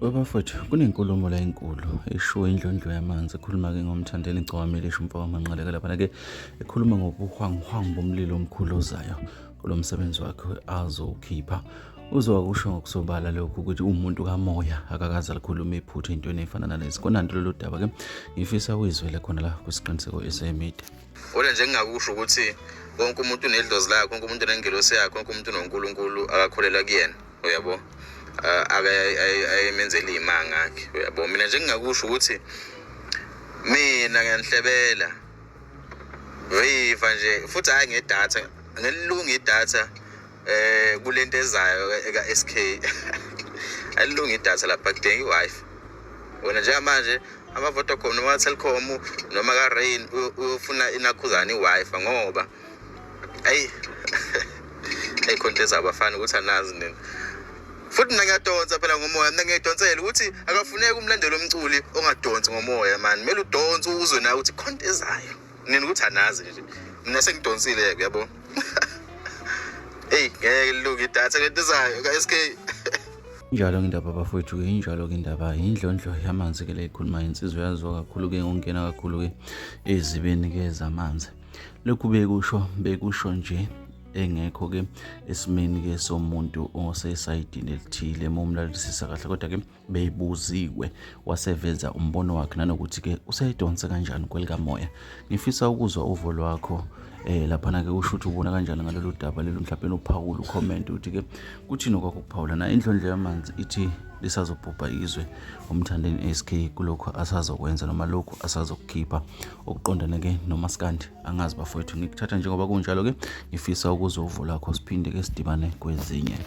Webafowethu, kunenkulumo la enkulu eshiwo indlondlo yamanzi ekhuluma-ke ngoMthandeni Gcowamile esho umfo kaManqele-ke laphana-ke ekhuluma ngobuhwanguhwangu bomlilo omkhulu ozayo kulo msebenzi wakhe azowukhipha. Uzowakusho ngokusobala lokhu ukuthi umuntu kamoya akakaze alikhulume iphutha entweni efana nalezi. Konanto lolu daba-ke ngifisa uyizwele khona la kwisiqiniseko esemide. Kodwa nje ngingakusho ukuthi wonke umuntu unedlozi lakhe, wonke umuntu unengelosi yakhe, wonke umuntu unoNkulunkulu akakholelwa kuyena, uyabo. Ayemenzela iy'manga akhe, uyabo. Mina nje ngingakusho ukuthi mina ngiyanihlebela viva nje futhi hhayi ngedatha, ngelilunga idatha eh kulento ezayo eka-SK alilunga idatha lapha kudinga i-Wi-Fi. Wena njengamanje ama-Vodacom noma ka-Telkom noma ka-Rain uyofuna inakhuzana i-Wi-Fi ngoba ayi ayi khona into abafana ukuthi anazi nina. Futhi mina ngiyadonsa phela ngomoya, mina ngiyadonsela ukuthi akafuneki umlandeli omculi ongadonsi ngomoya mani, kumele udonse uzwe nawe ukuthi khona into ezayo. Nina ukuthi anazi nje, mina sengidonsile-ke uyabo. Eyi ngeke lilunge idatha lento ezayo ka-SK. Injalo ke indaba bafowethu ke, injalo ke indaba, indlondlo yamanzi ke le ikhuluma insizwa yaziwa kakhulu ke ngokungena kakhulu ke ezibeni ke zamanzi. Lokhu bekusho bekusho nje engekho ke esimeni ke somuntu osesayidini elithile uma umlalelisisa kahle kodwa ke beyibuziwe waseveza umbono wakhe nanokuthi-ke useyidonse kanjani kwelikamoya. Ngifisa ukuzwa uvo lwakho laphana ke usho ukuthi ubona kanjani ngalolu daba lolu, mhlawumbe uphawule ucomment ukuthi ke kuthini okwakho ukuphawula na. Indlondlo yamanzi ithi lisazobhubha izwe uMthandeni SK kulokhu asazokwenza noma lokhu asazokukhipha okuqondene ke nomaskandi. Angazi bafowethu, ngikuthatha njengoba kunjalo ke, ngifisa ukuzwa uvo lwakho, siphinde ke sidibane kwezinye.